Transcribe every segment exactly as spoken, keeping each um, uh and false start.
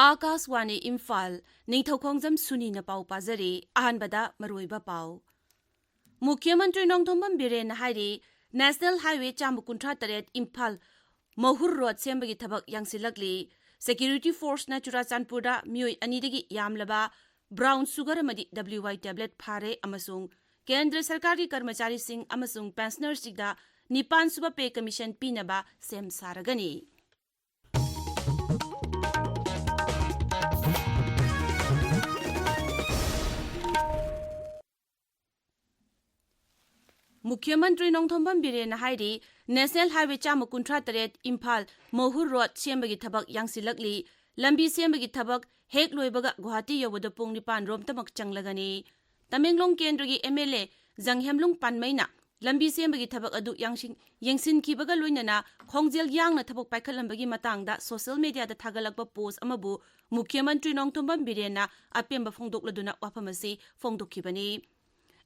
ꯑꯥꯀꯥꯁꯋꯥꯅꯤ ꯏꯝꯐꯥꯜ, ꯅꯤꯡꯊꯧꯈꯣꯡꯖꯝ ꯁꯨꯅꯤꯅ ꯄꯥꯎ ꯄꯥꯖꯔꯤ꯫ ꯑꯍꯥꯟꯕꯗ ꯃꯔꯨꯑꯣꯏꯕ ꯄꯥꯎ꯫ ꯃꯨꯈ꯭ꯌ ꯃꯟꯇ꯭ꯔꯤ ꯅꯣꯡꯊꯣꯝꯕꯝ ꯕꯤꯔꯦꯟꯅ ꯍꯥꯏꯔꯤ, ꯅꯦꯁꯅꯦꯜ ꯍꯥꯏꯋꯦ ꯆꯥꯝꯃ ꯀꯨꯟꯊ꯭ꯔꯥ ꯇꯔꯦꯠ ꯏꯝꯐꯥꯜ ꯃꯍꯨꯔ ꯔꯣꯗ ꯁꯦꯝꯕꯒꯤ ꯊꯕꯛ ꯌꯥꯡꯁꯤꯜꯂꯛꯂꯤ꯫ ꯁꯦꯀ꯭ꯌꯨꯔꯤꯇꯤ ꯐꯣꯔꯁꯅ ꯆꯨꯔꯥꯆꯥꯟꯄꯨꯔꯗ ꯃꯤꯑꯣꯏ ꯑꯅꯤꯗꯒꯤ ꯌꯥꯝꯂꯕ ꯕ꯭ꯔꯥꯎꯟ ꯁꯨꯒꯔ ꯑꯃꯗꯤ ꯗꯕ꯭ꯂꯤꯎ ꯋꯥꯏ ꯇꯦꯕ꯭ꯂꯦꯠ ꯐꯥꯔꯦ ꯑꯃꯁꯨꯡ ꯀꯦꯟꯗ꯭ꯔ ꯁꯔꯀꯥꯔꯒꯤ ꯀꯔꯃꯆꯥꯔꯤꯁꯤꯡ ꯑꯃꯁꯨꯡ ꯄꯦꯟꯁꯅꯔꯁꯤꯡꯗ ꯅꯤꯄꯥꯟ ꯁꯨꯕ ꯄꯦ ꯀꯃꯤꯁꯟ ꯄꯤꯅꯕ ꯁꯦꯝ ꯁꯥꯔꯒꯅꯤ꯫ ꯃꯨꯈ꯭ꯌ ꯃꯟꯇ꯭ꯔꯤ ꯅꯣꯡꯊꯣꯝꯕꯝ ꯕꯤꯔꯦꯟꯅ ꯍꯥꯏꯔꯤ, ꯅꯦꯁꯅꯦꯜ ꯍꯥꯏꯋꯦ ꯆꯥꯝꯃ ꯀꯨꯟꯊ꯭ꯔꯥ ꯇꯔꯦꯠ ꯏꯝꯐꯥꯜ ꯃꯍꯨꯔ ꯔꯣꯗ ꯁꯦꯝꯕꯒꯤ ꯊꯕꯛ ꯌꯥꯡꯁꯤꯜꯂꯛꯂꯤ꯫ ꯂꯝꯕꯤ ꯁꯦꯝꯕꯒꯤ ꯊꯕꯛ ꯍꯦꯛ ꯂꯣꯏꯕꯒ ꯒꯨꯋꯥꯍꯥꯇꯤ ꯌꯧꯕꯗ ꯄꯨꯡ ꯅꯤꯄꯥꯟ ꯔꯣꯝꯇꯃꯛ ꯆꯪꯂꯒꯅꯤ꯫ ꯇꯃꯦꯡꯂꯣꯡ ꯀꯦꯟꯗ꯭ꯔꯒꯤ ꯑꯦꯝ ꯑꯦꯜ ꯑꯦ ꯖꯪꯍꯦꯝꯂꯨꯡ ꯄꯥꯟꯃꯩꯅ ꯂꯝꯕꯤ ꯁꯦꯝꯕꯒꯤ ꯊꯕꯛ ꯑꯗꯨ ꯌꯥꯡꯁꯤꯟ-, ꯌꯦꯡꯁꯤꯟꯈꯤꯕꯒ ꯂꯣꯏꯅꯅ ꯈꯣꯡꯖꯦꯜ ꯌꯥꯡꯅ ꯊꯕꯛ ꯄꯥꯏꯈꯠꯂꯝꯕꯒꯤ ꯃꯇꯥꯡꯗ ꯁꯣꯁꯤꯌꯦꯜ ꯃꯦꯗꯤꯌꯥꯗ ꯊꯥꯒꯠꯂꯛꯄ ꯄꯣꯁ ꯑꯃꯕꯨ ꯃꯨꯈ꯭ꯌ ꯃꯟꯇ꯭ꯔꯤ ꯅꯣꯡꯊꯣꯝꯕꯝ ꯕꯤꯔꯦꯟꯅ ꯑꯄꯦꯝꯕ ꯐꯣꯡꯗꯣꯛꯂꯗꯨꯅ ꯋꯥꯐꯝ ꯑꯁꯤ ꯐꯣꯡꯗꯣꯛꯈꯤꯕꯅꯤ꯫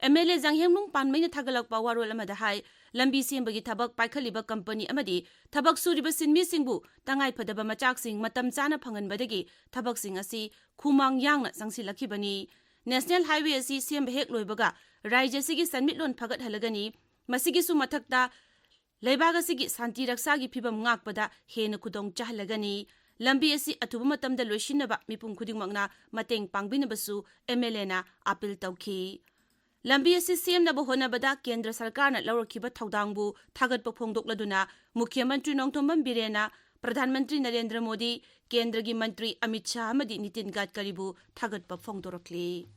ꯑꯦꯝ ꯑꯦꯜ ꯑꯦ ꯖꯪꯍꯦꯝꯂꯨꯡ ꯄꯥꯟꯃꯩꯅ ꯊꯥꯒꯠꯂꯛꯄ ꯋꯥꯔꯣꯜ ꯑꯃꯗ ꯍꯥꯏ, ꯂꯝꯕꯤ ꯁꯦꯝꯕꯒꯤ ꯊꯕꯛ ꯄꯥꯏꯈꯠꯂꯤꯕ ꯀꯝꯄꯅꯤ ꯑꯃꯗꯤ ꯊꯕꯛ ꯁꯨꯔꯤꯕ ꯁꯤꯟꯃꯤꯁꯤꯡꯕꯨ ꯇꯉꯥꯏꯐꯗꯕ ꯃꯆꯥꯛꯁꯤꯡ ꯃꯇꯝ ꯆꯥꯅ ꯐꯪꯍꯟꯕꯗꯒꯤ ꯊꯕꯛꯁꯤꯡ ꯑꯁꯤ ꯈꯨꯃꯥꯡ ꯌꯥꯡꯅ ꯆꯪꯁꯤꯜꯂꯛꯈꯤꯕꯅꯤ꯫ ꯅꯦꯁꯅꯦꯜ ꯍꯥꯏꯋꯦ ꯑꯁꯤ ꯁꯦꯝꯕ ꯍꯦꯛ ꯂꯣꯏꯕꯒ ꯔꯥꯖ꯭ꯌ ꯑꯁꯤꯒꯤ ꯁꯦꯟꯃꯤꯠꯂꯣꯟ ꯐꯒꯠꯍꯜꯂꯒꯅꯤ꯫ ꯃꯁꯤꯒꯤꯁꯨ ꯃꯊꯛꯇ ꯂꯩꯕꯥꯛ ꯑꯁꯤꯒꯤ ꯁꯥꯟꯇꯤ ꯔꯛꯁꯥꯒꯤ ꯐꯤꯚꯝ ꯉꯥꯛꯄꯗ ꯍꯦꯟꯅ ꯈꯨꯗꯣꯡ ꯆꯥꯍꯜꯂꯒꯅꯤ꯫ ꯂꯝꯕꯤ ꯑꯁꯤ ꯑꯊꯨꯕ ꯃꯇꯝꯗ ꯂꯣꯏꯁꯤꯟꯅꯕ ꯃꯤꯄꯨꯝ ꯈꯨꯗꯤꯡꯃꯛꯅ ꯃꯇꯦꯡ ꯄꯥꯡꯕꯤꯅꯕꯁꯨ ꯑꯦꯝ ꯑꯦꯜ ꯑꯦꯅ ꯑꯥꯄꯤꯜ ꯇꯧꯈꯤ꯫ ꯂꯝꯕꯤ ꯑꯁꯤ ꯁꯦꯝꯅꯕ ꯍꯣꯠꯅꯕꯗ ꯀꯦꯟꯗ꯭ꯔ ꯁꯔꯀꯥꯔꯅ ꯂꯧꯔꯛꯈꯤꯕ ꯊꯧꯗꯥꯡꯕꯨ ꯊꯥꯒꯠꯄ ꯐꯣꯡꯗꯣꯛꯂꯗꯨꯅ ꯃꯨꯈ꯭ꯌ ꯃꯟꯇ꯭ꯔꯤ ꯅꯣꯡꯊꯣꯝꯕꯝ ꯕꯤꯔꯦꯟꯅ ꯄ꯭ꯔꯙꯥꯟ ꯃꯟꯇ꯭ꯔꯤ ꯅꯔꯦꯟꯗ꯭ꯔ ꯃꯣꯗꯤ, ꯀꯦꯟꯗ꯭ꯔꯒꯤ ꯃꯟꯇ꯭ꯔꯤ ꯑꯃꯤꯠ ꯁꯥꯍ ꯑꯃꯗꯤ ꯅꯤꯇꯤꯟ ꯒꯗꯀꯔꯤꯕꯨ ꯊꯥꯒꯠꯄ ꯐꯣꯡꯗꯣꯔꯛꯂꯤ꯫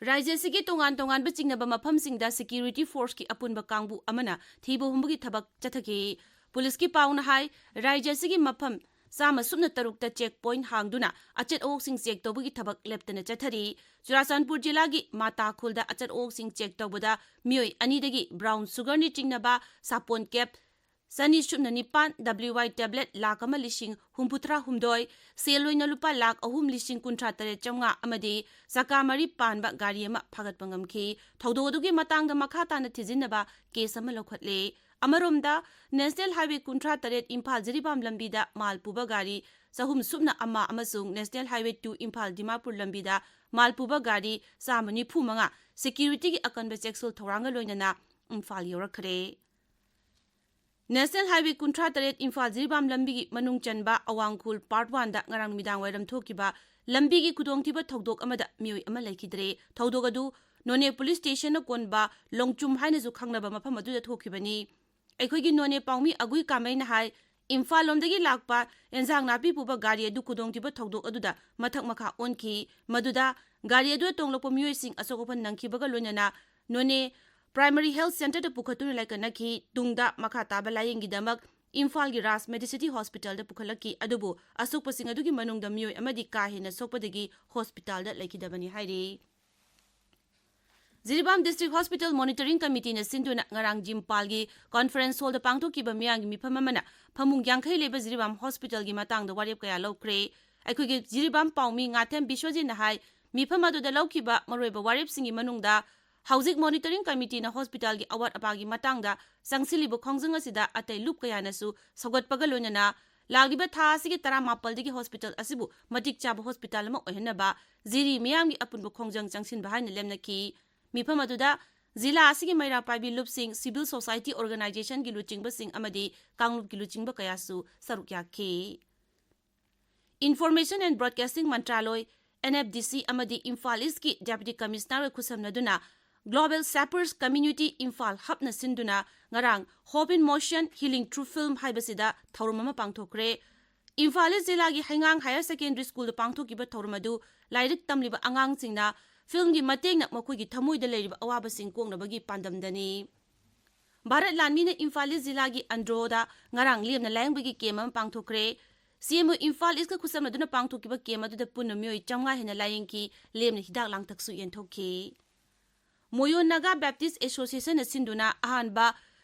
ꯔꯥꯖ꯭ꯌ ꯑꯁꯤꯒꯤ ꯇꯣꯉꯥꯟ ꯇꯣꯉꯥꯟꯕ ꯆꯤꯡꯅꯕ ꯃꯐꯝꯁꯤꯡꯗ ꯁꯦꯀ꯭ꯌꯨꯔꯤꯇꯤ ꯐꯣꯔꯁꯀꯤ ꯑꯄꯨꯟꯕ ꯀꯥꯡꯕꯨ ꯑꯃꯅ ꯊꯤꯕ ꯍꯨꯝꯕꯒꯤ ꯊꯕꯛ ꯆꯠꯊꯈꯤ꯫ ꯄꯨꯂꯤꯁꯀꯤ ꯄꯥꯎꯅ ꯍꯥꯏ, ꯔꯥꯖ꯭ꯌ ꯑꯁꯤꯒꯤ ꯃꯐꯝ ꯆꯥꯝꯃ ꯁꯨꯞꯅ ꯇꯔꯨꯛꯇ ꯆꯦꯛ ꯄꯣꯏꯟꯠ ꯍꯥꯡꯗꯨꯅ ꯑꯆꯠ ꯑꯋꯣꯛꯁꯤꯡ ꯆꯦꯛ ꯇꯧꯕꯒꯤ ꯊꯕꯛ ꯂꯦꯞꯇꯅ ꯆꯠꯊꯔꯤ꯫ ꯆꯨꯔꯥꯆꯥꯟꯄꯨꯔ ꯖꯤꯂꯥꯒꯤ ꯃꯥꯇꯥ ꯈꯨꯜꯗ ꯑꯆꯠ ꯑꯋꯣꯛꯁꯤꯡ ꯆꯦꯛ ꯇꯧꯕꯗ ꯃꯤꯑꯣꯏ ꯑꯅꯤꯗꯒꯤ ꯕ꯭ꯔꯥꯎꯟ ꯁꯨꯒꯔꯅ ꯆꯤꯡꯅꯕ ꯁꯥꯄꯣꯟ ꯀꯦꯞ ꯆꯅꯤ ꯁꯨꯞꯅ ꯅꯤꯄꯥꯟ, ꯗꯕ꯭ꯂꯤꯎ ꯋꯥꯏ ꯇꯦꯕ꯭ꯂꯦꯠ ꯂꯥꯈ ꯑꯃ ꯂꯤꯁꯤꯡ ꯍꯨꯝꯐꯨꯇꯔꯥ ꯍꯨꯝꯗꯣꯏ, ꯁꯦꯜ ꯑꯣꯏꯅ ꯂꯨꯄꯥ ꯂꯥꯈ ꯑꯍꯨꯝ ꯂꯤꯁꯤꯡ ꯀꯨꯟꯊ꯭ꯔꯥ ꯇꯔꯦꯠ ꯆꯥꯝꯃꯉꯥ ꯑꯃꯗꯤ ꯆꯀꯥ ꯃꯔꯤ ꯄꯥꯟꯕ ꯒꯥꯔꯤ ꯑꯃ ꯐꯥꯒꯠꯄ ꯉꯝꯈꯤ꯫ ꯊꯧꯗꯣꯛ ꯑꯗꯨꯒꯤ ꯃꯇꯥꯡꯗ ꯃꯈꯥ ꯇꯥꯅ ꯊꯤꯖꯤꯟꯅꯕ ꯀꯦꯁ ꯑꯃ ꯂꯧꯈꯠꯂꯦ꯫ ꯑꯃꯔꯣꯝꯗ, ꯅꯦꯁꯅꯦꯜ ꯍꯥꯏꯋꯦ ꯀꯨꯟꯊ꯭ꯔꯥ ꯇꯔꯦꯠ ꯏꯝꯐꯥꯜ ꯖꯤꯔꯤꯕꯥꯝ ꯂꯝꯕꯤꯗ ꯃꯥꯜ ꯄꯨꯕ ꯒꯥꯔꯤ ꯆꯍꯨꯝ ꯁꯨꯞꯅ ꯑꯃ ꯑꯃꯁꯨꯡ National Highway two Imphal Dimapur ꯂꯝꯕꯤꯗ ꯃꯥꯜ ꯄꯨꯕ ꯒꯥꯔꯤ ꯆꯥꯝꯃ ꯅꯤꯐꯨ ꯃꯉꯥ security ꯒꯤ ꯑꯀꯟꯕ ꯆꯦꯛꯁꯤꯜ ꯊꯧꯔꯥꯡꯒ ꯂꯣꯏꯅꯅ ꯏꯝꯐꯥꯜ ꯌꯧꯔꯛꯈ꯭ꯔꯦ꯫ National Highway ꯀꯨꯟꯊ꯭ꯔꯥ ꯇꯔꯦꯠ ꯏꯝꯐꯥꯜ ꯖꯤꯔꯤꯕꯥꯝ ꯂꯝꯕꯤꯒꯤ ꯃꯅꯨꯡ ꯆꯟꯕ ꯑꯋꯥꯡꯈꯨꯜ Part one ꯗ ꯉꯔꯥꯡ ꯅꯨꯃꯤꯗꯥꯡ ꯋꯥꯏꯔꯝ ꯊꯣꯛꯈꯤꯕ ꯂꯝꯕꯤꯒꯤ ꯈꯨꯗꯣꯡꯊꯤꯕ ꯊꯧꯗꯣꯛ ꯑꯃꯗ ꯃꯤꯑꯣꯏ ꯑꯃ ꯂꯩꯈꯤꯗ꯭ꯔꯦ꯫ ꯊꯧꯗꯣꯛ ꯑꯗꯨ ꯅꯣꯅꯦ Police Station ꯅ ꯀꯣꯟꯕ ꯂꯣꯡꯆꯨꯝ ꯍꯥꯏꯅꯁꯨ ꯈꯪꯅꯕ ꯃꯐꯝ ꯑꯗꯨꯗ ꯊꯣꯛꯈꯤꯕꯅꯤ꯫ ꯑꯩꯈꯣꯏꯒꯤ ꯅꯣꯅꯦ ꯄꯥꯎꯃꯤ ꯑꯒꯨꯏ ꯀꯥꯃꯩꯅ ꯍꯥꯏ, ꯏꯝꯐꯥꯜ ꯂꯣꯝꯗꯒꯤ ꯂꯥꯛꯄ ꯏꯟꯖꯥꯡ ꯅꯥꯄꯤ ꯄꯨꯕ ꯒꯥꯔꯤ ꯑꯗꯨ ꯈꯨꯗꯣꯡꯊꯤꯕ ꯊꯧꯗꯣꯛ ꯑꯗꯨꯗ ꯃꯊꯛ ꯃꯈꯥ ꯑꯣꯟꯈꯤ꯫ ꯃꯗꯨꯗ ꯒꯥꯔꯤ ꯑꯗꯨꯗ ꯇꯣꯡꯂꯛꯄ ꯃꯤꯑꯣꯏꯁꯤꯡ ꯑꯁꯣꯛ ꯑꯄꯟ ꯅꯪꯈꯤꯕꯒ ꯂꯣꯏꯅꯅ ꯅꯣꯅꯦ Primary Health Centre ꯗ ꯄꯨꯈꯠꯇꯨꯅ ꯂꯥꯏꯀꯠꯅꯈꯤ꯫ ꯇꯨꯡꯗ ꯃꯈꯥ ꯇꯥꯕ ꯂꯥꯌꯦꯡꯒꯤꯗꯃꯛ ꯏꯝꯐꯥꯜꯒꯤ ꯔꯥꯖ Medicity Hospital ꯗ ꯄꯨꯈꯠꯂꯛꯈꯤ꯫ ꯑꯗꯨꯕꯨ ꯑꯁꯣꯛꯄꯁꯤꯡ ꯑꯗꯨꯒꯤ ꯃꯅꯨꯡꯗ ꯃꯤꯑꯣꯏ ꯑꯃꯗꯤ ꯀꯥ ꯍꯦꯟꯅ ꯁꯣꯛꯄꯗꯒꯤ hospital ꯗ ꯂꯩꯈꯤꯗꯕꯅꯤ ꯍꯥꯏꯔꯤ꯫ Jiribam District Hospital Monitoring Committee ꯅ ꯁꯤꯟꯗꯨꯅ ꯉꯔꯥꯡ ꯖꯤꯝꯄꯥꯜꯒꯤ Conference Hall ꯗ ꯄꯥꯡꯊꯣꯛꯈꯤꯕ ꯃꯤꯌꯥꯝꯒꯤ ꯃꯤꯐꯝ ꯑꯃꯅ ꯐꯃꯨꯡ ꯌꯥꯡꯈꯩ ꯂꯩꯕ ꯖꯤꯔꯤꯕꯥꯝ Hospital ꯒꯤ ꯃꯇꯥꯡꯗ ꯋꯥꯔꯦꯞ ꯀꯌꯥ ꯂꯧꯈ꯭ꯔꯦ꯫ ꯑꯩꯈꯣꯏꯒꯤ ꯖꯤꯔꯤꯕꯥꯝ ꯄꯥꯎꯃꯤ ꯉꯥꯊꯦꯝ ꯕꯤꯁ꯭ꯋꯖꯤꯠꯅ ꯍꯥꯏ, ꯃꯤꯐꯝ ꯑꯗꯨꯗ ꯂꯧꯈꯤꯕ ꯃꯔꯨꯑꯣꯏꯕ ꯋꯥꯔꯦꯞꯁꯤꯡꯒꯤ ꯃꯅꯨꯡꯗ ꯍꯧꯖꯤꯛ Monitoring Committee ꯅ hospital ꯒꯤ ꯑꯋꯥꯠ ꯑꯄꯥꯒꯤ ꯃꯇꯥꯡꯗ ꯆꯪꯁꯤꯜꯂꯤꯕ ꯈꯣꯡꯖꯪ ꯑꯁꯤꯗ ꯑꯇꯩ ꯂꯨꯞ ꯀꯌꯥꯅꯁꯨ ꯁꯧꯒꯠꯄꯒ ꯂꯣꯏꯅꯅ ꯂꯥꯛꯂꯤꯕ ꯊꯥ ꯑꯁꯤꯒꯤ ꯇꯔꯥꯃꯥꯄꯜꯗꯒꯤ hospital ꯑꯁꯤꯕꯨ ꯃꯇꯤꯛ ꯆꯥꯕ hospital ꯑꯃ ꯑꯣꯏꯍꯟꯅꯕ ꯖꯤꯔꯤ ꯃꯤꯌꯥꯝꯒꯤ ꯑꯄꯨꯟꯕ ꯈꯣꯡꯖꯪ ꯆꯪꯁꯤꯟꯕ ꯍꯥꯏꯅ ꯂꯦꯝꯅꯈꯤ꯫ ꯃꯤꯐꯝ ꯑꯗꯨꯗ ꯖꯤꯂꯥ ꯑꯁꯤꯒꯤ ꯃꯩꯔꯥ ꯄꯥꯏꯕꯤ ꯂꯨꯞꯁꯤꯡ, civil society organization ꯒꯤ ꯂꯨꯆꯤꯡꯕꯁꯤꯡ ꯑꯃꯗꯤ ꯀꯥꯡꯂꯨꯞꯀꯤ ꯂꯨꯆꯤꯡꯕ ꯀꯌꯥꯁꯨ ꯁꯔꯨꯛ ꯌꯥꯈꯤ꯫ Information and Broadcasting ꯃꯟꯇ꯭ꯔꯥꯂꯣꯏ, N F D C ꯑꯃꯗꯤ ꯏꯝꯐꯥꯜ East ꯀꯤ Deputy Commissioner ꯒ ꯈꯨꯠꯁꯝꯅꯗꯨꯅ Global Shapers Community Imphal Hub ꯅ ꯁꯤꯟꯗꯨꯅ ꯉꯔꯥꯡ Hope in Motion, Healing Through Film ꯍꯥꯏꯕꯁꯤꯗ ꯊꯧꯔꯝ ꯑꯃ ꯄꯥꯡꯊꯣꯛꯈ꯭ꯔꯦ꯫ ꯏꯝꯐꯥꯜ East ꯖꯤꯂꯥꯒꯤ ꯍꯩꯉꯥꯡ Higher Secondary School ꯗ ꯄꯥꯡꯊꯣꯛꯈꯤꯕ ꯊꯧꯔꯝ ꯑꯗꯨ ꯂꯥꯏꯔꯤꯛ ꯇꯝꯂꯤꯕ ꯑꯉꯥꯡꯁꯤꯡꯅ film ꯒꯤ ꯃꯇꯦꯡꯅ ꯃꯈꯣꯏꯒꯤ ꯊꯃꯣꯏꯗ ꯂꯩꯔꯤꯕ ꯑꯋꯥꯕꯁꯤꯡ ꯀꯣꯛꯅꯕꯒꯤ ꯄꯥꯟꯗꯝꯗꯅꯤ꯫ ꯚꯥꯔꯠ ꯂꯥꯟꯃꯤꯅ ꯏꯝꯐꯥꯜ East ꯖꯤꯂꯥꯒꯤ ꯑꯟꯗ꯭ꯔꯣꯗ ꯉꯔꯥꯡ ꯂꯦꯝꯅ ꯂꯥꯌꯦꯡꯕꯒꯤ camp ꯑꯃ ꯄꯥꯡꯊꯣꯛꯈ꯭ꯔꯦ꯫ C M O Imphal East ꯀ ꯈꯨꯠꯁꯝꯅꯗꯨꯅ ꯄꯥꯡꯊꯣꯛꯈꯤꯕ camp ꯑꯗꯨꯗ ꯄꯨꯟꯅ ꯃꯤꯑꯣꯏ ꯆꯥꯝꯃꯉꯥ ꯍꯦꯟꯅ ꯂꯥꯌꯦꯡꯈꯤ, ꯂꯦꯝꯅ ꯍꯤꯗꯥꯛ ꯂꯥꯡꯊꯛꯁꯨ ꯌꯦꯟꯊꯣꯛꯈꯤ꯫ Moyon Naga Baptist Association ꯅ ꯁꯤꯟꯗꯨꯅ ꯑꯍꯥꯟꯕ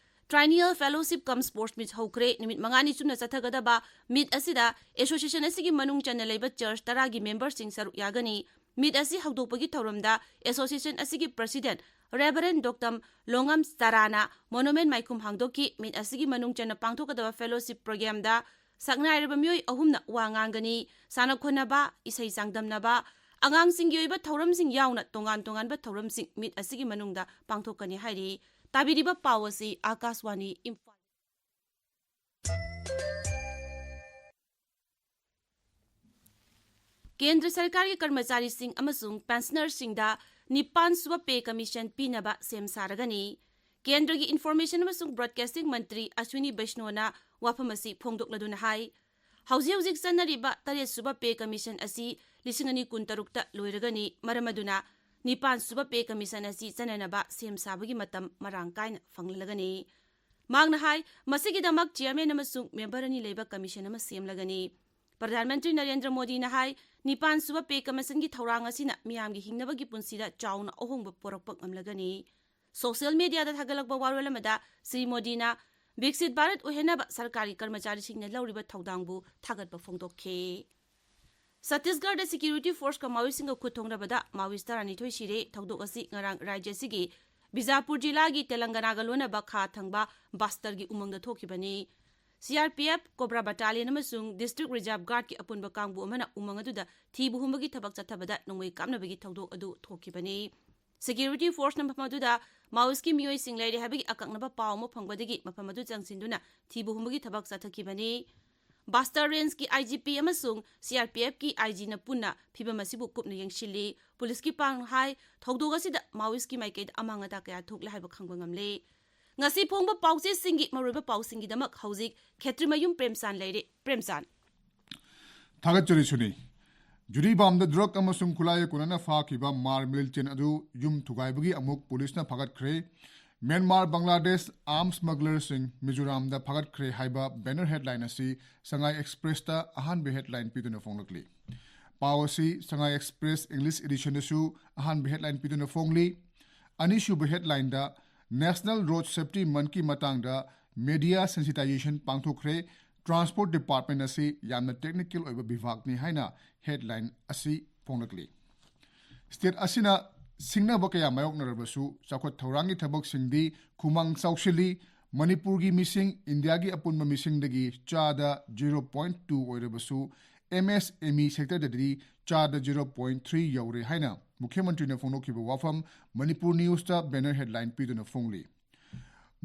Triennial Fellowship cum Sports Meet ꯍꯧꯈ꯭ꯔꯦ꯫ ꯅꯨꯃꯤꯠ ꯃꯉꯥꯅꯤ ꯆꯨꯞꯅ ꯆꯠꯊꯒꯗꯕ meet ꯑꯁꯤꯗ association ꯑꯁꯤꯒꯤ ꯃꯅꯨꯡ ꯆꯟꯅ ꯂꯩꯕ church ꯇꯔꯥꯒꯤ member ꯁꯤꯡ ꯁꯔꯨꯛ ꯌꯥꯒꯅꯤ꯫ Meet ꯑꯁꯤ ꯍꯧꯗꯣꯛꯄꯒꯤ ꯊꯧꯔꯝꯗ association ꯑꯁꯤꯒꯤ president Reverend Doctor ꯂꯣꯡꯉꯝ ꯆꯔꯥꯅ monument ꯃꯥꯏꯈꯨꯝ ꯍꯥꯡꯗꯣꯛꯈꯤ꯫ Meet ꯑꯁꯤꯒꯤ ꯃꯅꯨꯡ ꯆꯟꯅ ꯄꯥꯡꯊꯣꯛꯀꯗꯕ fellowship program ꯗ ꯁꯛꯅꯥꯏꯔꯕ ꯃꯤꯑꯣꯏ ꯑꯍꯨꯝꯅ ꯋꯥ ꯉꯥꯡꯒꯅꯤ꯫ ꯁꯥꯟꯅ ꯈꯣꯠꯅꯕ, ꯏꯁꯩ ꯆꯥꯡꯗꯝꯅꯕ, ꯑꯉꯥꯡꯁꯤꯡꯒꯤ ꯑꯣꯏꯕ ꯊꯧꯔꯝꯁꯤꯡ ꯌꯥꯎꯅ ꯇꯣꯉꯥꯟ ꯇꯣꯉꯥꯟꯕ ꯊꯧꯔꯝꯁꯤꯡ ꯃꯤꯠ ꯑꯁꯤꯒꯤ ꯃꯅꯨꯡꯗ ꯄꯥꯡꯊꯣꯛꯀꯅꯤ ꯍꯥꯏꯔꯤ꯫ ꯇꯥꯕꯤꯔꯤꯕ ꯄꯥꯎ ꯑꯁꯤ ꯑꯥꯀꯥꯁꯋꯥꯅꯤ ꯏꯝꯐꯥꯜ꯫ ꯀꯦꯟꯗ꯭ꯔ ꯁꯔꯀꯥꯔꯒꯤ ꯀꯔꯃꯆꯥꯔꯤꯁꯤꯡ ꯑꯃꯁꯨꯡ ꯄꯦꯟꯁꯅꯔꯁꯤꯡꯗ ꯅꯤꯄꯥꯟ ꯁꯨꯕ ꯄꯦ ꯀꯃꯤꯁꯟ ꯄꯤꯅꯕ ꯁꯦꯝ ꯁꯥꯔꯒꯅꯤ꯫ ꯀꯦꯟꯗ꯭ꯔꯒꯤ ꯏꯟꯐꯣꯔꯃꯦꯁꯟ ꯑꯃꯁꯨꯡ ꯕ꯭ꯔꯣꯗꯀꯥꯁꯇꯤꯡ ꯃꯟꯇ꯭ꯔꯤ ꯑꯁ꯭ꯋꯤꯅꯤ ꯕꯩꯁꯅꯣꯅ ꯋꯥꯐꯝ ꯑꯁꯤ ꯐꯣꯡꯗꯣꯛꯂꯗꯨꯅ ꯍꯥꯏ, ꯍꯧꯖꯤꯛ ꯍꯧꯖꯤꯛ ꯆꯠꯅꯔꯤꯕ ꯇꯔꯦꯠ ꯁꯨꯕ ꯄꯦ ꯀꯃꯤꯁꯟ ꯑꯁꯤ ꯂꯤꯁꯤꯡ ꯑꯅꯤ ꯀꯨꯟꯇꯔꯨꯛꯇ ꯂꯣꯏꯔꯒꯅꯤ꯫ ꯃꯔꯝ ꯑꯗꯨꯅ ꯅꯤꯄꯥꯟ ꯁꯨꯕ ꯄꯦ ꯀꯃꯤꯁꯟ ꯑꯁꯤ ꯆꯠꯅꯅꯕ ꯁꯦꯝ ꯁꯥꯕꯒꯤ ꯃꯇꯝ ꯃꯔꯥꯡ ꯀꯥꯏꯅ ꯐꯪꯂꯒꯅꯤ꯫ ꯃꯍꯥꯛꯅ ꯍꯥꯏ, ꯃꯁꯤꯒꯤꯗꯃꯛ ꯆꯤꯌꯔꯃꯦꯟ ꯑꯃꯁꯨꯡ ꯃꯦꯝꯕꯔ ꯑꯅꯤ ꯂꯩꯕ ꯀꯃꯤꯁꯟ ꯑꯃ ꯁꯦꯝꯂꯒꯅꯤ꯫ ꯄ꯭ꯔꯙꯥꯟ ꯃꯟꯇ꯭ꯔꯤ ꯅꯔꯦꯟꯗ꯭ꯔ ꯃꯣꯗꯤꯅ ꯍꯥꯏ, ꯅꯤꯄꯥꯟ ꯁꯨꯕ ꯄꯦ ꯀꯃꯤꯁꯟꯒꯤ ꯊꯧꯔꯥꯡ ꯑꯁꯤꯅ ꯃꯤꯌꯥꯝꯒꯤ ꯍꯤꯡꯅꯕꯒꯤ ꯄꯨꯟꯁꯤꯗ ꯆꯥꯎꯅ ꯑꯍꯣꯡꯕ ꯄꯨꯔꯛꯄ ꯉꯝꯂꯒꯅꯤ꯫ ꯁꯣꯁꯤꯌꯦꯜ ꯃꯤꯗꯤꯌꯥꯗ ꯊꯥꯒꯠꯂꯛꯄ ꯋꯥꯔꯣꯜ ꯑꯃꯗ ꯁ꯭ꯔꯤ ꯃꯣꯗꯤꯅ ꯕꯤꯛꯁꯤꯠ ꯚꯥꯔꯠ ꯑꯣꯏꯍꯟꯅꯕ ꯁꯔꯀꯥꯔꯒꯤ ꯀꯔꯃꯆꯥꯔꯤꯁꯤꯡꯅ ꯂꯧꯔꯤꯕ ꯊꯧꯗꯥꯡꯕꯨ ꯊꯥꯒꯠꯄ ꯐꯣꯡꯗꯣꯛꯈꯤ꯫ ꯁꯠꯇꯤꯁꯒꯔꯗ ꯁꯦꯀ꯭ꯌꯨꯔꯤꯇꯤ ꯐꯣꯔꯁꯀ ꯃꯥꯑꯣꯏꯁꯤꯡꯒ ꯈꯨꯠ ꯊꯣꯛꯅꯕꯗ ꯃꯥꯑꯣꯏꯁ ꯇꯔꯥꯅꯤꯊꯣꯏ ꯁꯤꯔꯦ꯫ ꯊꯧꯗꯣꯛ ꯑꯁꯤ ꯉꯔꯥꯡ ꯔꯥꯖ꯭ꯌ ꯑꯁꯤꯒꯤ ꯕꯤꯖꯥꯄꯨꯔ ꯖꯤꯂꯥꯒꯤ ꯇꯦꯂꯪꯒꯅꯥꯒ ꯂꯣꯟꯅꯕ ꯈꯥ ꯊꯪꯕ ꯕꯁꯇꯔꯒꯤ ꯎꯃꯪꯗ ꯊꯣꯛꯈꯤꯕꯅꯤ꯫ C R P F, Cobra battalion ꯑꯃꯁꯨꯡ ꯗꯤꯁꯇ꯭ꯔꯤꯛ ꯔꯤꯖꯥꯔꯚ ꯒꯥꯔꯗꯀꯤ ꯑꯄꯨꯟꯕ ꯀꯥꯡꯕꯨ ꯑꯃꯅ ꯎꯃꯪ ꯑꯗꯨꯗ ꯊꯤꯕ ꯍꯨꯝꯕꯒꯤ ꯊꯕꯛ ꯆꯠꯊꯕꯗ ꯅꯣꯡꯃꯩ ꯀꯥꯞꯅꯕꯒꯤ ꯊꯧꯗꯣꯛ ꯑꯗꯨ ꯊꯣꯛꯈꯤꯕꯅꯤ꯫ ꯁꯦꯀ꯭ꯌꯨꯔꯤꯇꯤ ꯐꯣꯔꯁꯅ ꯃꯐꯝ ꯑꯗꯨꯗ ꯃꯥꯑꯣꯏꯁꯀꯤ ꯃꯤꯑꯣꯏꯁꯤꯡ ꯂꯩꯔꯦ ꯍꯥꯏꯕꯒꯤ ꯑꯀꯛꯅꯕ ꯄꯥꯎ ꯑꯃ ꯐꯪꯕꯗꯒꯤ ꯃꯐꯝ ꯑꯗꯨ ꯆꯪꯁꯤꯟꯗꯨꯅ ꯊꯤꯕ ꯍꯨꯝꯕꯒꯤ ꯊꯕꯛ ꯆꯠꯊꯈꯤꯕꯅꯤ꯫ ꯕꯥꯁꯇꯔ ꯔꯦꯟꯖꯀꯤ ꯑꯥꯏ ꯖꯤ ꯄꯤ ꯑꯃꯁꯨꯡ ꯁꯤ ꯑꯥꯔ ꯄꯤ ꯑꯦꯐꯀꯤ ꯑꯥꯏ ꯖꯤꯅ ꯄꯨꯟꯅ ꯐꯤꯚꯝ ꯑꯁꯤꯕꯨ ꯀꯨꯞꯅ ꯌꯦꯡꯁꯤꯜꯂꯤ꯫ ꯄꯨꯂꯤꯁꯀꯤ ꯄꯥꯎꯅ ꯍꯥꯏ, ꯊꯧꯗꯣꯛ ꯑꯁꯤꯗ ꯃꯥꯑꯣꯏꯁꯀꯤ ꯃꯥꯏꯀꯩꯗ ꯑꯃꯥꯡ ꯑꯇꯥ ꯀꯌꯥ ꯊꯣꯛꯂꯦ ꯍꯥꯏꯕ ꯈꯪꯕ ꯉꯝꯂꯦ꯫ ꯉꯁꯤ ꯐꯣꯡꯕ ꯄꯥꯎꯆꯦꯁꯤꯡꯒꯤ ꯃꯔꯨꯑꯣꯏꯕ ꯄꯥꯎꯁꯤꯡꯒꯤꯗꯃꯛ ꯍꯧꯖꯤꯛ ꯈꯦꯇ꯭ꯔꯤꯃꯌꯨꯝ ꯄ꯭ꯔꯦꯝꯆꯥꯟ ꯂꯩꯔꯦ꯫ ꯄ꯭ꯔꯦꯝꯆꯥꯟ꯫ ꯊꯥꯒꯠꯆꯔꯤ ꯁꯨꯅꯤ꯫ ꯖꯤꯔꯤꯕꯥꯝꯗ ꯗ꯭ꯔꯒ ꯑꯃꯁꯨꯡ ꯈꯨꯠꯂꯥꯏꯒ ꯀꯣꯟꯅꯅ ꯐꯥꯈꯤꯕ ꯃꯥꯔ ꯃꯤꯂꯤꯇꯦꯟ ꯑꯗꯨ ꯌꯨꯝ ꯊꯨꯒꯥꯏꯕꯒꯤ ꯑꯃꯨꯛ ꯄꯨꯂꯤꯁꯅ ꯐꯥꯒꯠꯈ꯭ꯔꯦ꯫ ꯃ꯭ꯌꯥꯟꯃꯥꯔ ꯕꯪꯒ꯭ꯂꯥꯗꯦꯁ ꯑꯥꯔꯝꯁ ꯁ꯭ꯃꯒꯂꯔꯁꯤꯡ ꯃꯤꯖꯣꯔꯥꯝꯗ ꯐꯥꯒꯠꯈ꯭ꯔꯦ ꯍꯥꯏꯕ ꯕꯦꯅꯔ ꯍꯦꯗꯂꯥꯏꯟ ꯑꯁꯤ ꯁꯉꯥꯏ ꯑꯦꯛꯁꯄ꯭ꯔꯦꯁꯇ ꯑꯍꯥꯟꯕ ꯍꯦꯗꯂꯥꯏꯟ ꯄꯤꯗꯨꯅ ꯐꯣꯡꯂꯛꯂꯤ꯫ ꯄꯥꯎ ꯑꯁꯤ ꯁꯉꯥꯏ ꯑꯦꯛꯁꯄ꯭ꯔꯦꯁ ꯏꯪꯂꯤꯁ ꯏꯗꯤꯁꯟꯗꯁꯨ ꯑꯍꯥꯟꯕ ꯍꯦꯗꯂꯥꯏꯟ ꯄꯤꯗꯨꯅ ꯐꯣꯡꯂꯤ꯫ ꯑꯅꯤꯁꯨꯕ ꯍꯦꯗꯂꯥꯏꯟꯗ ꯅꯦꯁꯅꯦꯜ ꯔꯣꯗ ꯁꯦꯐꯇꯤ ꯃꯟꯊꯀꯤ ꯃꯇꯥꯡꯗ ꯃꯦꯗꯤꯌꯥ ꯁꯦꯟꯁꯤꯇꯥꯏꯖꯦꯁꯟ ꯄꯥꯡꯊꯣꯛꯈ꯭ꯔꯦ꯫ ꯇ꯭ꯔꯥꯟꯁꯄꯣꯔꯠ ꯗꯤꯄꯥꯔꯠꯃꯦꯟ ꯑꯁꯤ ꯌꯥꯝꯅ ꯇꯦꯛꯅꯤꯀꯦꯜ ꯑꯣꯏꯕ ꯕꯤꯚꯥꯒꯅꯤ ꯍꯥꯏꯅ ꯍꯦꯗꯂꯥꯏꯟ ꯑꯁꯤ ꯐꯣꯡꯂꯛꯂꯤ꯫ ꯁ꯭ꯇꯦꯠ ꯑꯁꯤꯅ ꯁꯤꯡꯅꯕ ꯀꯌꯥ ꯃꯥꯌꯣꯛꯅꯔꯕꯁꯨ ꯆꯥꯎꯈꯠ ꯊꯧꯔꯥꯡꯒꯤ ꯊꯕꯛꯁꯤꯡꯗꯤ ꯈꯨꯃꯥꯡ ꯆꯥꯎꯁꯤꯜꯂꯤ꯫ ꯃꯅꯤꯄꯨꯔꯒꯤ ꯃꯤꯁꯤꯡ ꯏꯟꯗꯤꯌꯥꯒꯤ ꯑꯄꯨꯟꯕ ꯃꯤꯁꯤꯡꯗꯒꯤ ꯆꯥꯗ zero point two ꯑꯣꯏꯔꯕꯁꯨ, MSME sectorꯗꯗꯤ ꯆꯥꯗ zero point three ꯌꯧꯔꯦ ꯍꯥꯏꯅ ꯃꯨꯈ꯭ꯌ ꯃꯟꯇ꯭ꯔꯤꯅ ꯐꯣꯡꯗꯣꯛꯈꯤꯕ ꯋꯥꯐꯝ ꯃꯅꯤꯄꯨꯔ ꯅ꯭ꯌꯨꯁꯇ banner headline ꯄꯤꯗꯨꯅ ꯐꯣꯡꯂꯤ꯫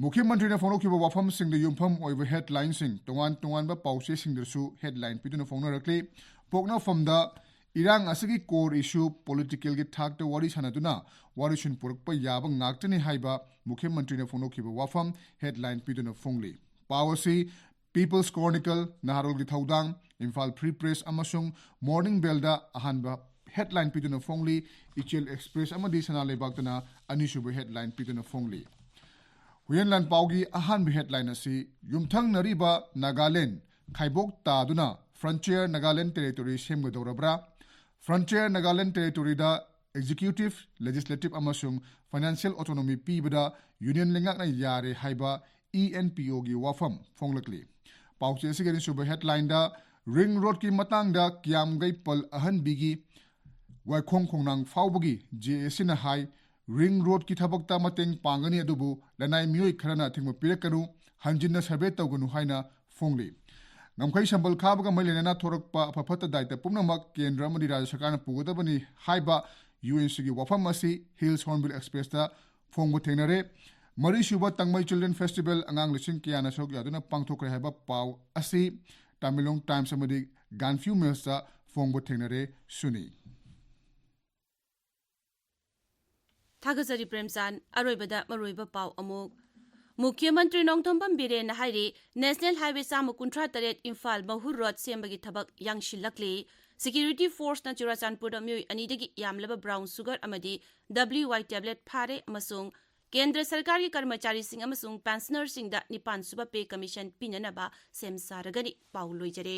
ꯃꯨꯈ꯭ꯌ ꯃꯟꯇ꯭ꯔꯤꯅ ꯐꯣꯡꯗꯣꯛꯈꯤꯕ ꯋꯥꯐꯝꯁꯤꯡꯗ ꯌꯨꯝꯐꯝ ꯑꯣꯏꯕ headlineꯁꯤꯡ ꯇꯣꯉꯥꯟ ꯇꯣꯉꯥꯟꯕ ꯄꯥꯎꯆꯦꯁꯤꯡꯗꯁꯨ headline ꯄꯤꯗꯨꯅ ꯐꯣꯡꯅꯔꯛꯂꯤ꯫ ꯄꯣꯛꯅꯐꯝꯗ ꯏꯔꯥꯡ ꯑꯁꯤꯒꯤ core issue politicalꯒꯤ ꯊꯥꯛꯇ ꯋꯥꯔꯤ ꯁꯥꯟꯅꯗꯨꯅ ꯋꯥꯔꯤꯁꯨꯟ ꯄꯨꯔꯛꯄ ꯌꯥꯕ ꯉꯥꯛꯇꯅꯤ ꯍꯥꯏꯕ ꯃꯨꯈ꯭ꯌ ꯃꯟꯇ꯭ꯔꯤꯅ ꯐꯣꯡꯗꯣꯛꯈꯤꯕ ꯋꯥꯐꯝ headline ꯄꯤꯗꯨꯅ ꯐꯣꯡꯂꯤ꯫ ꯄꯥꯎ ꯑꯁꯤ People's Chronicle, ꯅꯍꯥꯔꯣꯜꯒꯤ ꯊꯧꯗꯥꯡ, ꯏꯝꯐꯥꯜ Free Press ꯑꯃꯁꯨꯡ Morning Bellꯗ ꯑꯍꯥꯟꯕ headline ꯄꯤꯗꯨꯅ ꯐꯣꯡꯂꯤ꯫ ꯏꯆꯦꯜ Express ꯑꯃꯗꯤ ꯁꯅꯥ ꯂꯩꯕꯥꯛꯇꯅ ꯑꯅꯤꯁꯨꯕ headline ꯄꯤꯗꯨꯅ ꯐꯣꯡꯂꯤ꯫ ꯍꯨꯏꯌꯦꯟ ꯂꯥꯟꯄꯥꯎꯒꯤ ꯑꯍꯥꯟꯕ headline ꯑꯁꯤ ꯌꯨꯝꯊꯪꯅꯔꯤꯕ ꯅꯥꯒꯥꯂꯦꯟ ꯈꯥꯏꯕꯣꯛ ꯇꯥꯗꯨꯅ Frontier Nagaland Territory ꯁꯦꯝꯒꯗꯧꯔꯕ꯭ꯔꯥ? Frontier Nagaland Territoryꯗ executive, legislative ꯑꯃꯁꯨꯡ financial autonomy ꯄꯤꯕꯗ union ꯂꯩꯉꯥꯛꯅ ꯌꯥꯔꯦ ꯍꯥꯏꯕ ENPOꯒꯤ ꯋꯥꯐꯝ ꯐꯣꯡꯂꯛꯂꯤ꯫ ꯄꯥꯎꯆꯦ ꯑꯁꯤꯒꯤ ꯑꯅꯤꯁꯨꯕ headlineꯗ ring roadꯀꯤ ꯃꯇꯥꯡꯗ ꯀꯤꯌꯥꯝꯒꯩ ꯄꯜ ꯑꯍꯟꯕꯤꯒꯤ ꯋꯥꯏꯈꯣꯡ ꯈꯣꯡꯅꯥꯡ ꯐꯥꯎꯕꯒꯤ JACꯅ ꯍꯥꯏ, ring roadꯀꯤ ꯊꯕꯛꯇ ꯃꯇꯦꯡ ꯄꯥꯡꯒꯅꯤ, ꯑꯗꯨꯕꯨ ꯂꯅꯥꯏ ꯃꯤꯑꯣꯏ ꯈꯔꯅ ꯑꯊꯤꯡꯕ ꯄꯤꯔꯛꯀꯅꯨ, ꯍꯟꯖꯤꯟꯅ survey ꯇꯧꯒꯅꯨ ꯍꯥꯏꯅ ꯐꯣꯡꯂꯤ꯫ ꯉꯝꯈꯩ ꯁꯝꯕꯜ ꯈꯥꯕꯒ ꯃꯔꯤ ꯂꯩꯅꯅ ꯊꯣꯔꯛꯄ ꯑꯐ ꯐꯠꯇ ꯗꯥꯏꯇ ꯄꯨꯝꯅꯃꯛ ꯀꯦꯟꯗ꯭ꯔ ꯑꯃꯗꯤ ꯔꯥꯖ꯭ꯌ ꯁꯔꯀꯥꯔꯅ ꯄꯨꯒꯗꯕꯅꯤ ꯍꯥꯏꯕ UNCꯒꯤ ꯋꯥꯐꯝ ꯑꯁꯤ Hills Hornbill Expressꯇ ꯐꯣꯡꯕ ꯊꯦꯡꯅꯔꯦ꯫ ꯃꯔꯤꯁꯨꯕ ꯇꯥꯡꯃꯩ Children Festival ꯑꯉꯥꯡ ꯂꯤꯁꯤꯡ ꯀꯌꯥꯅ ꯁꯔꯨꯛ ꯌꯥꯗꯨꯅ ꯄꯥꯡꯊꯣꯛꯈ꯭ꯔꯦ ꯍꯥꯏꯕ ꯄꯥꯎ ꯑꯁꯤ Tamenglong Times ꯑꯃꯗꯤ Gaanphiu Mailꯁꯇ ꯐꯣꯡꯕ ꯊꯦꯡꯅꯔꯦ꯫ ꯁꯨꯅꯤ꯫ ꯊꯥꯒꯠꯆꯔꯤ ꯄ꯭ꯔꯦꯝꯆꯥꯟ꯫ ꯑꯔꯣꯏꯕꯗ ꯃꯔꯨꯑꯣꯏꯕ ꯄꯥꯎ ꯑꯃꯨꯛ꯫ ꯃꯨꯈ꯭ꯌ ꯃꯟꯇ꯭ꯔꯤ ꯅꯣꯡꯊꯣꯝꯕꯝ ꯕꯤꯔꯦꯟꯅ ꯍꯥꯏꯔꯤ, National Highway ꯆꯥꯝꯃ ꯀꯨꯟꯊ꯭ꯔꯥ ꯇꯔꯦꯠ ꯏꯝꯐꯥꯜ ꯃꯍꯨꯔ ꯔꯣꯗ ꯁꯦꯝꯕꯒꯤ ꯊꯕꯛ ꯌꯥꯡꯁꯤꯜꯂꯛꯂꯤ꯫ Security forceꯅ ꯆꯨꯔꯥꯆꯥꯟꯄꯨꯔꯗ ꯃꯤꯑꯣꯏ ꯑꯅꯤꯗꯒꯤ ꯌꯥꯝꯂꯕ brown sugar ꯑꯃꯗꯤ WY tablet ꯐꯥꯔꯦ ꯑꯃꯁꯨꯡ ꯀꯦꯟꯗ꯭ꯔ ꯁꯔꯀꯥꯔꯒꯤ ꯀꯔꯃꯆꯥꯔꯤꯁꯤꯡ ꯑꯃꯁꯨꯡ pensionerꯁꯤꯡꯗ ꯅꯤꯄꯥꯟ ꯁꯨꯕ pay commission ꯄꯤꯅꯅꯕ ꯁꯦꯝ ꯁꯥꯔꯒꯅꯤ꯫ ꯄꯥꯎ ꯂꯣꯏꯖꯔꯦ꯫